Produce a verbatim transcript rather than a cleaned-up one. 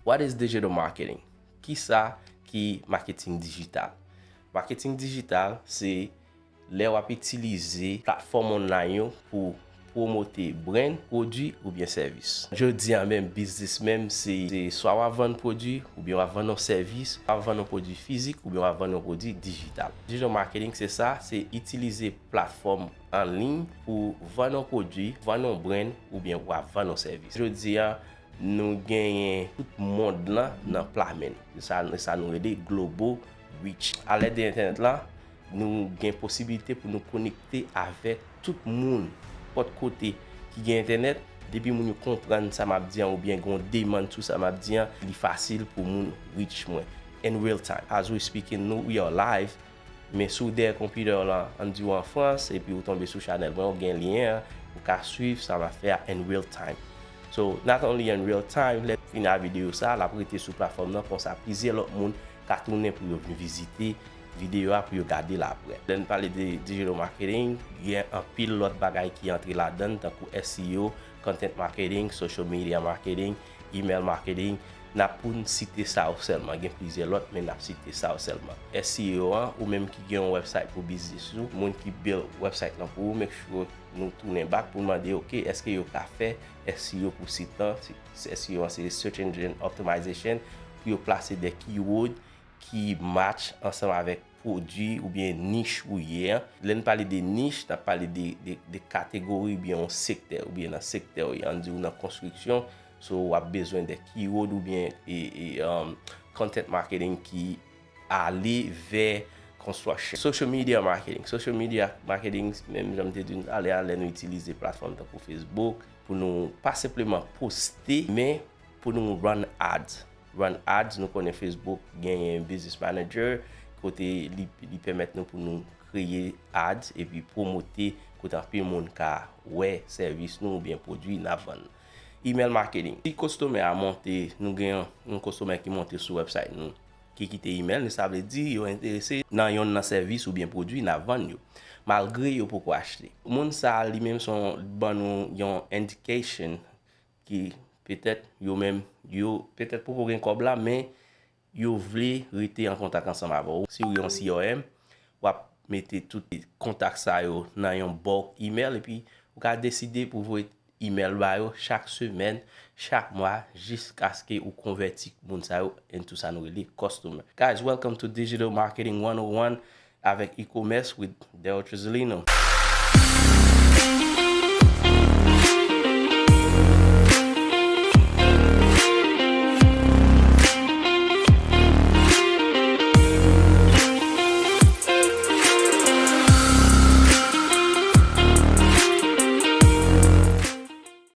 What is digital marketing? Kisa ki maketing dijital? Maketing dijital se lè w ap itilize platfòm online yo pou pwomote brand, pwodui oubyen sèvis. Jodi a menm, biznis menm se, se swa w ap vann pwodui oubyen w ap vann yon sèvis, w ap vann yon pwodui fizik oubyen w ap vann yon pwodui dijital. Digital marketing se sa, se itilize platfòm an liy pou vann yon pwodui, vann yon brand oubyen w ap vann yon sèvis. Jodi a, nou genyen tout mond lan nan pla men n. Se sa, se sa nou rele global reach. Alèd de entènèt la, nou gen posibilite pou nou konekte avèk tout moun, nenpòt kote ki gen entènèt. Depi moun yo konprann sa m ap di an oubyen gen yon demann sou sa m ap di an, li fasil pou moun reach mwen. In real time, as we speaking, nou, we are live. Men si w dèyè konpitè w lan, ann di w an Frans, epi w tonbe sou chanèl mwen, w gen lyen an, ou ka swiv sa m ap fè a in real time. So, not only in real time, lè m fini a videyo sa, l ap rete sou platfòm nan, konsa plizyè lòt moun ka tounen pou yo vin vizite videyo a, pou yo gade l apre. Lè n pale de digital marketing, gen anpil lòt bagay ki antre ladan l, tankou S E O, content marketing, social media marketing, email marketing. N ap pou n site sa yo sèlman. Gen plizyè lòt, men n ap site sa yo sèlman. S E O an, ou menm ki gen yon website pou biznis ou, moun ki build website lan pou ou, make sure nou tounen back pou n mande, ok, èske yo ka fè S E O pou sit lan? Si, si S E O an se Search Engine Optimization, pou yo plase de keyword ki match ansanm avèk pwodui oubyen nich ou ye an. Lè n pale de nich, n ap pale de, de, de kategori oubyen yon sektè, oubyen nan sektè w ye, ann di w nan konstriksyon, so w ap bezwen de keyword oubyen e, e, um, content marketing ki ale vè construction. Social media marketing. Social media marketing, menm jan m te di n talè a, lè nou itilize platfòm tankou Facebook pou nou pa senpleman poste, men pou nou run ads. Run ads, nou konnen Facebook genyen Business Manager, kote li, li pèmèt nou pou nou kreye ads epi pwomote kote anpil moun ka wè sèvis nou oubyen pwodui n ap vann. Email marketing. Si customer a monte, nou gen yon customer ki monte sou website nou, ki kite email, nou sa vle di yo enterese nan yonn nan sèvis oubyen pwodui n ap vann yo, malgre yo poko achte. Moun sa a, li menm, se yon, ban nou yon indication ki petèt yo menm, yo petèt poko gen kòb la, men yo vle rete an kontak ansanm avè w. Si w gen yon C R M, w ap mete tout kontak sa yo nan yon bulk email, epi ou ka deside pou voye email ba yo chak semèn, chak mwa, jiskaske ou konvèti moun sa yo into sa nou rele customer. Guys, welcome to Digital Marketing one oh one avèk e-commerce with Daryl Trezolino.